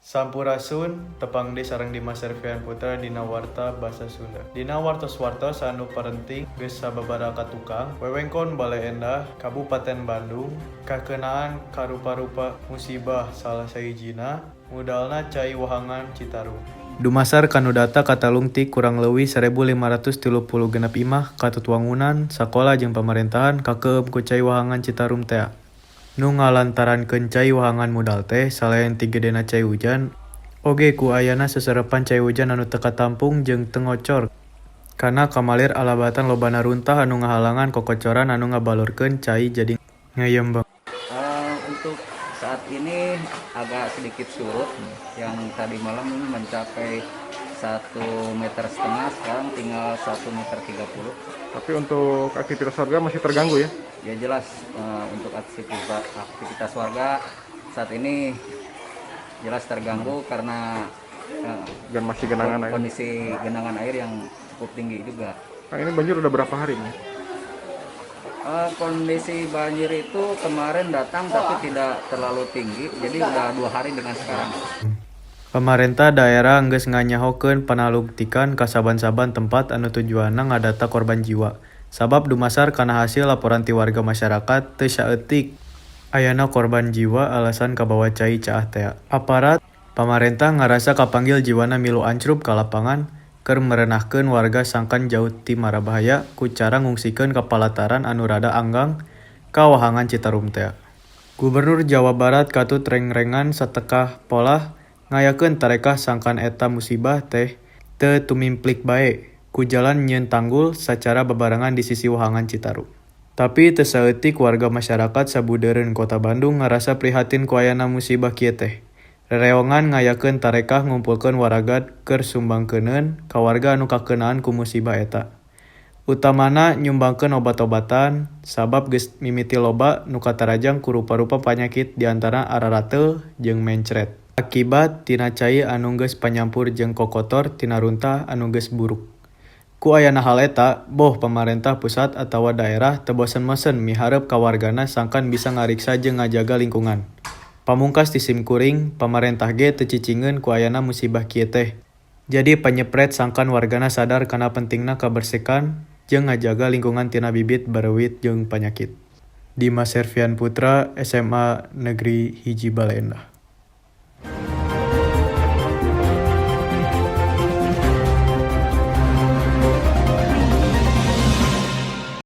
Sampurasun, tepang deui sareng Dimas Servian Putra dina Warta Basa Sunda. Dina wartos-wartos anu parenting geus sababaraha tukang, wewengkon Baleendah, Kabupaten Bandung, kakeunaan karupa-rupa musibah, salah sahijina mudalna cai wahangan Citarum. Dumasar kana data katalungtik kurang leuwih 1536 imah katut wangunan, sakola jeung pamarentahan kakeueum ku cai wahangan Citarum tea. Nu ngalantarankeun cai wahangan mudal teh salain ti gedena cai hujan, oge ku ayana seserepan cai hujan anu teu katampung jeung teu ngocor kana kamalir alabatan lobana runtah anu ngahalangan kokocoran anu ngabalurkeun cai jadi ngayembeng. Untuk saat ini agak sedikit surut, yang tadi malam mencapai 1,5 meter, sekarang tinggal 1 meter 30. Tapi untuk aktivitas warga masih terganggu, ya? Ya jelas, untuk aktivitas, aktivitas warga saat ini jelas terganggu karena Dan masih genangan air. Kondisi genangan air yang cukup tinggi juga. Kang, ini banjir udah berapa hari nih? Kondisi banjir itu kemarin datang, tapi tidak terlalu tinggi, jadi udah 2 hari dengan sekarang. Pamarentah daerah geus nganyahokeun panalungtikan ka saban-saban tempat anu tujuanna ngadata korban jiwa. Sabab dumasar kana hasil laporan ti warga masyarakat, teu saeutik ayana korban jiwa alasan kabawa cai caah tea. Aparat pamarentah ngarasa kapanggil jiwana milu ancrub ka lapangan keur merenahkeun warga sangkan jauh ti marabahaya ku cara ngungsikeun ka palataran anu rada anggang ka wahangan Citarum tea. Gubernur Jawa Barat katut rengrengan satekah polah ngayakeun tarekah sangkan eta musibah teh teu tumimplik bae ku jalan nyieun tanggul sacara babarengan di sisi wahangan Citarum. Tapi teu saeutik warga masyarakat sabudeureun Kota Bandung ngarasa prihatin ku ayana musibah kieu teh. Rereongan ngayakeun tarekah ngumpulkeun waragad keur sumbangkeuneun ka warga anu kakeunaan ku musibah eta. Utamana nyumbangkeun obat-obatan, sabab geus mimiti loba nu katarajang ku rupa-rupa panyakit, diantarana ararateul jeung mencret akibat tina cai anu geus panyampur jeung kokotor tina runtah anu geus buruk. Ku ayana hal eta, boh pamarentah pusat atawa daerah teu bosen-bosen miharep ka wargana sangkan bisa ngariksa jeung ngajaga lingkungan. Pamungkas ti simkuring, pamarentah ge teu cicingeun ku ayana musibah kieu teh. Jadi panyepret sangkan wargana sadar kana pentingna kabersihan jeung ngajaga lingkungan tina bibit bareuwit jeung panyakit. Dimas Servian Putra, SMA Negeri 1 Baleendah.